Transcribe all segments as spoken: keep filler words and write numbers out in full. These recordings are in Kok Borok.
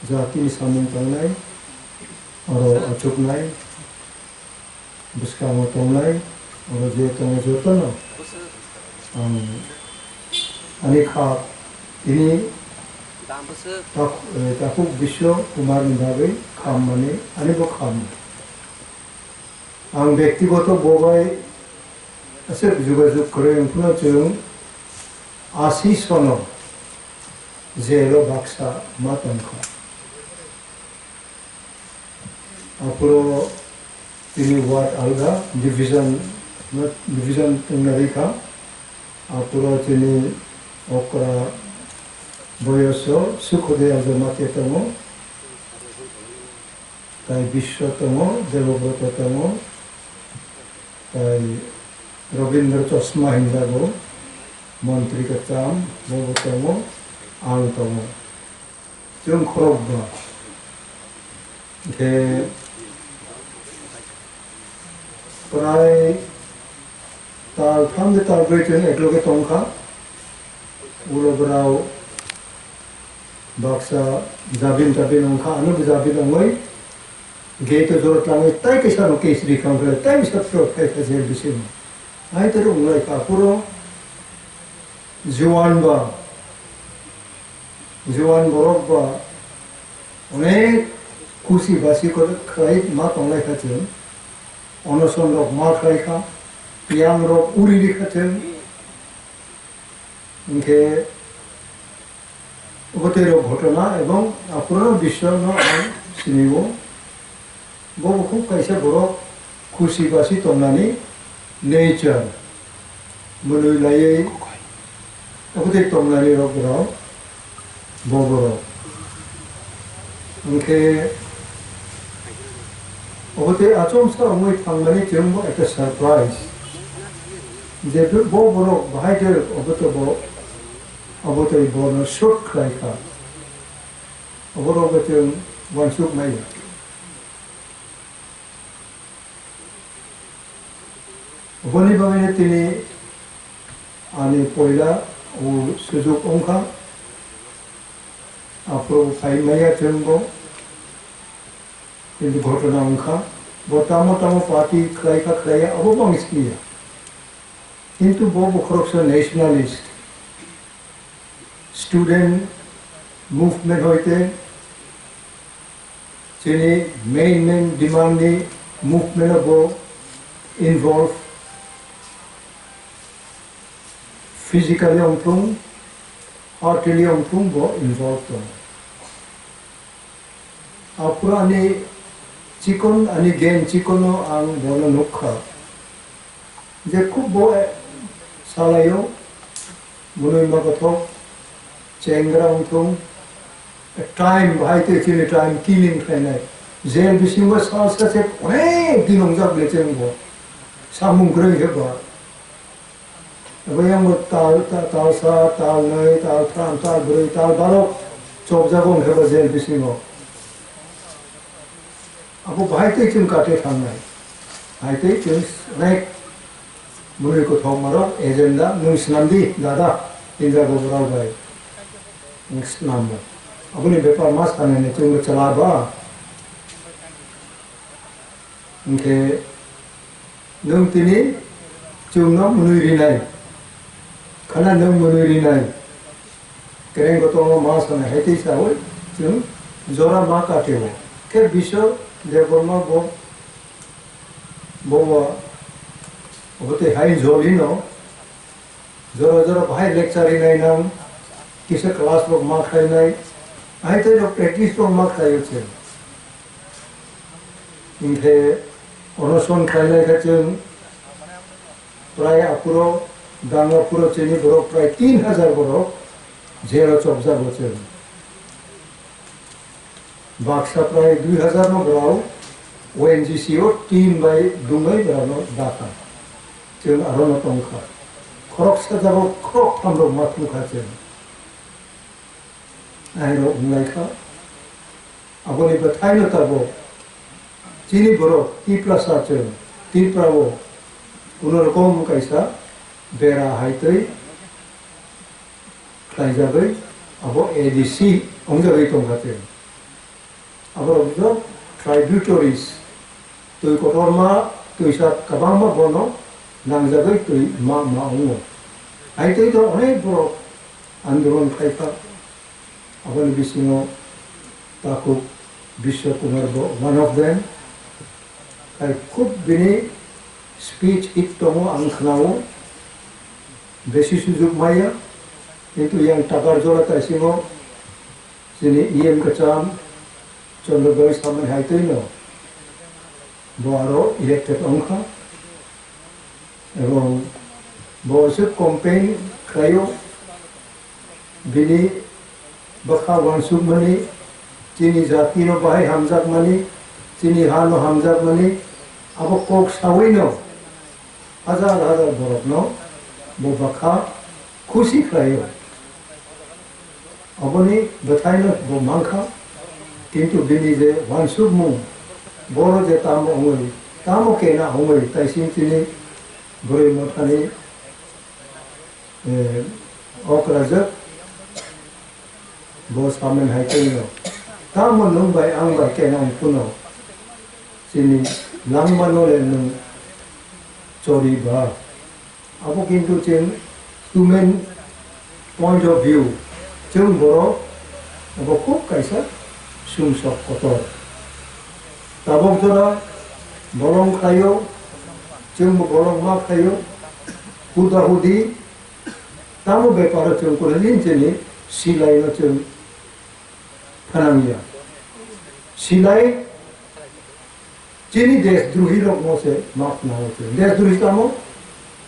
Jatini samung tangnai, oro achuknai, bwskango tongnai, oro je tongo jotono ang ani kha tini tak-, eh, takhuk Biswa Kumar ni bagwi khammani ani bo kham. Ang bektigoto bo bai aswk jogajog kwrwi wngphano chwng ashi sono jail o baksa ma tongkha. Aphuru tini ward alga, division, division tongna rikha. Aphuru tini okra boyoso Sukhodev Jamatia tongo, tai Biswa tongo, Debobroto tongo, tai Robindra Chosma hinjago, montri kwcham, bobo tongo, ang tongo. Chwng khorokba. Hinkhe prai tal tham de tal brwi chwng ekloge tongkha. Ulo borok baksa jabin tabin wngkha, ano bo jabin wngwi gate o jora tlangwi tai kaisa no case ri kha wngkha, tai bisa phirok khai kha jail bisingo. Hai tei wnglaikha, aphuru juan ba, juan borok ba onek khusi basi khlai ma tonglaikha chwng. Onoson rok ma khlai kha, yang rok uri ri kha chwng. Hinkhe obo tei rok ghotona ebong aphuru Biswa no ang sinio. Bo bo khub kaisa borok khusi basi tongnani nature. Mwnwi laiwi obo tei tongnani rok borok. Bo borok. Hinkhe obo tei achomsa wngwi thangmani chwngbo ekta surprise. Je bo borok bahai khe obo tei bo, obo tei bono shoot khlai kha. Obo rokbo chwng uansuk maya. Oboni bagwino tini ani poila o sujuk wngkha, aphuru phai maya chwngbo, kintu ghotona wngkha, bo tamo tamo party khlai kha khlaiya, abo bo ang siya. Kintu bo bo khoroksa nationalist, student movement hoite chini main main demand ni movement o bo involve, physically wngthung, heartily wngthung bo involve tongo. Aphuru ani chikon, ani gen chikono ang bono nukha je khub bo salaio, mwnwi ma kothok, chengra wngthung, time bahai tei chini time killing khlainai. Jail bisingo sal sa se onek din wngjak le chengbo. Samung kwrwi khe ba. Abo yang bo tal, ta-, tal sa, tal nai, tal tham, tal brwi, tal barok chopjago hwnkhe bo jail bisingo. Abo bahai tei chwng kate thangnai. Hai tei chwng onek mwnwi kothok marok agenda nwng swnam di, dada, hinjago borok bai. Nwng swnam bo. Aboni bepar ma sanani chwngno chwla ba. Hinkhe nwng tini chwngno mwnwi rinai, khana nwng mwnwi rinai, kereng kotorno ma sanai hai tei saui chwng jora ma katio. Khe Biswa Debbarma bo, bo, bo tei hai jolino jora jora bahai lecture rinai nang, kisa class rok ma khlainai, hai tei rok practice rok ma khlaio se. Hinkhe onoson khlainai khe chwng prai aphuru, dang aphuru chini borok prai tin hajar borok jail o chopjago chwng. Baksa prai dui hajar no borok O N G C o team bai dungwi borokno dakha. Chwng arono tongkha. Khoroksa jago khoroktham rok ma thungkha chwng. Aino wnglaikha. Aboni bwthaino tabuk chini borok Tiprasa chwng, Tiprao kuno rokom kaisa bera hai twi khlaijagwi abo A D C wngjagwi tongkha chwng. Aborok jok tributaries, twi kotorma, twisa kwbangma bono nangjagwi twi ma ma wngo. Hai twi to onek borok andolon khaikha. Aboni bisingo takhuk Biswa Kumar bo one of them. Hai khub bini speech hit tongo, ang khnao. Besi sujuk maya, kintu yang takar jora taisingo chini E M kwcham Chandra Doi samani hai twino bo aro elected wngkha. Ebong bo se campaign khlaio, bini bwkha uansukmani, chini jatino bahai hamjakmani, chini hano hamjakmani, abo kok sawino hajar hajar borokno bo bwkha khusi khlaio. Aboni bwthaino bo mankha, kintu bini je uansukmung, boro je tamo wngwi, tamo kena wngwi, taising chini bwrwi mothani, eh, okrajak bo samen hai tongno. Tamo nwng bai ang bai kena wng phano chini langmano le nwng chori ba. Abo kintu chwng two main point of view, chwng borok abo khub kaisa sumsok kotor. Tabok jora bolong khlaio, chwngbo bolong ma khlaio, huda hudi, tamo beparo chwng kulaijin chini silaino chwng phanangya. Silai chini desdrohi rokno se map nao chwng. Desdrohi tamo?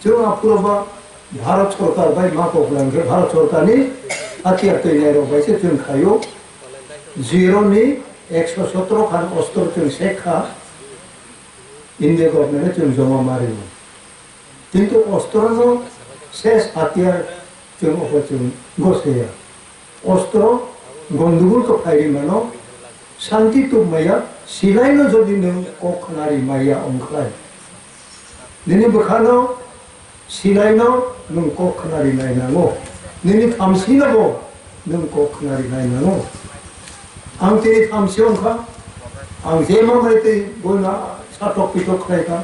Chwng aphuru ba Bharat Sorkar bai ma koklang khe Bharat Sorkarni hatiyar twinai rok bai se chwng khaio. Zero ni ekso sotro khan ostro chwng sek kha India government chwng joma mario. Kintu ostrono ses hatiyar chwng obo chwng goseya. Ostro gondogol to khairi mano, shanti tubmaya, silaino jodi nwng kok khnari maya ongkhlai. Nini bwkhano silaino nwng kok khnari nai nango. Nini thamsino bo nwng kok khnari nai nango. Ang tini thamsi ongkha, ang je ma bai tei boina satok pitok khlai kha.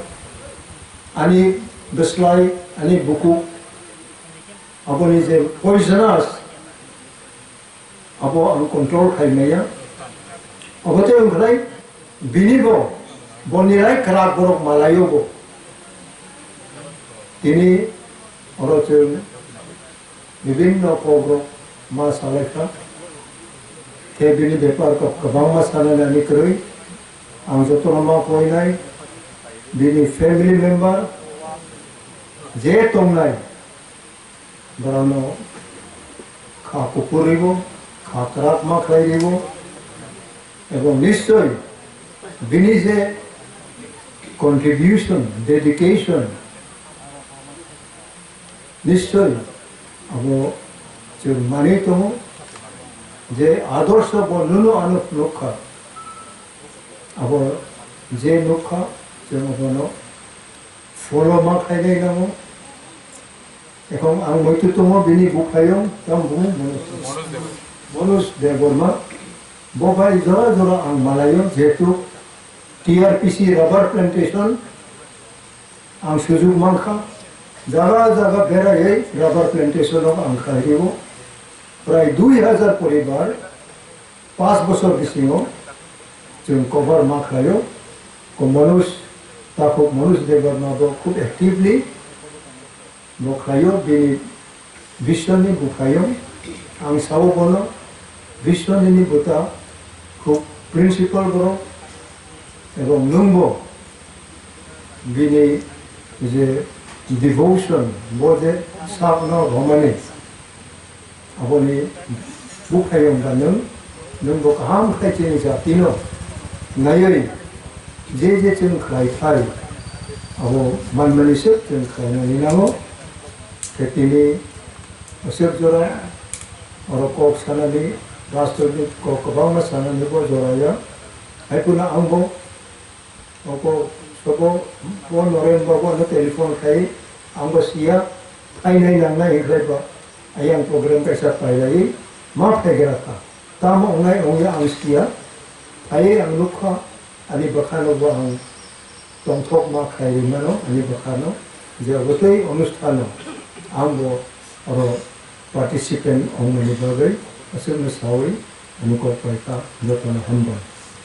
Ani bwslai, ani bukhuk, aboni je poisonous, abo ang control khai maya. Abo tei wngkhlai bini bo, boni rai kwrak borok malaio bo. Tini oro chwng bibinno kokrok ma salai kha. Khe bini bepar kok kwbangma sanani ani kwrwi. Ang jotono ma koinai, bini family member je tongnai, borokno kha kuphur ribo, kha kwrak ma khlai ribo, ebong nischoi bini je contribution, dedication, nischoi abo chwng manwi tongo je adorsho bo nuno ano phunukha, abo je nukha chwng abono follow ma khlainai nango. Ekhon ang muitu tongo bini buphayung, tamo bumo Manoj Debbarma. Bo bai jora jora ang malaio, jehetu T R P C rubber plantation ang sujuk mankha, jaga jaga beraiwi rubber plantation o ang khlairio. Prai dui hajar poribar pas bosor bisingo chwng cover ma khlaio. Ko Manoj, takhuk Manoj Debbarma bo khub actively bo khlaio, bini Biswani buphayung. Ang sao bono, Biswani ni buta khub principle borok, ebong nwngbo bini je devotion, bo je sakno romani, aboni buphayung ba nwng, nwngbo kaham khai chini jatino naiwi je je chwng khlai thai, abo manmani se chwng khlainani nango. Khe tini aswk jora oro kok sanani, rajnoitik kok kwbangma sanani bo jora ya. Hai phano ang bo oko sobo bo Noren babu ano telephone khai, ang bo siya, phainai nangnai hinkhai ba, ayang program kaisa pailai ma phaigra kha. Tamo wngnai wngya ang siya, Hai ang nukha, ani bwkhano bo ang tongthokma khlaiwi mano, ani bwkhano je obo tei onusthano ang bo oro participant wngmani bagwi aswkno sawi ani kok pai kha, jotono hambai.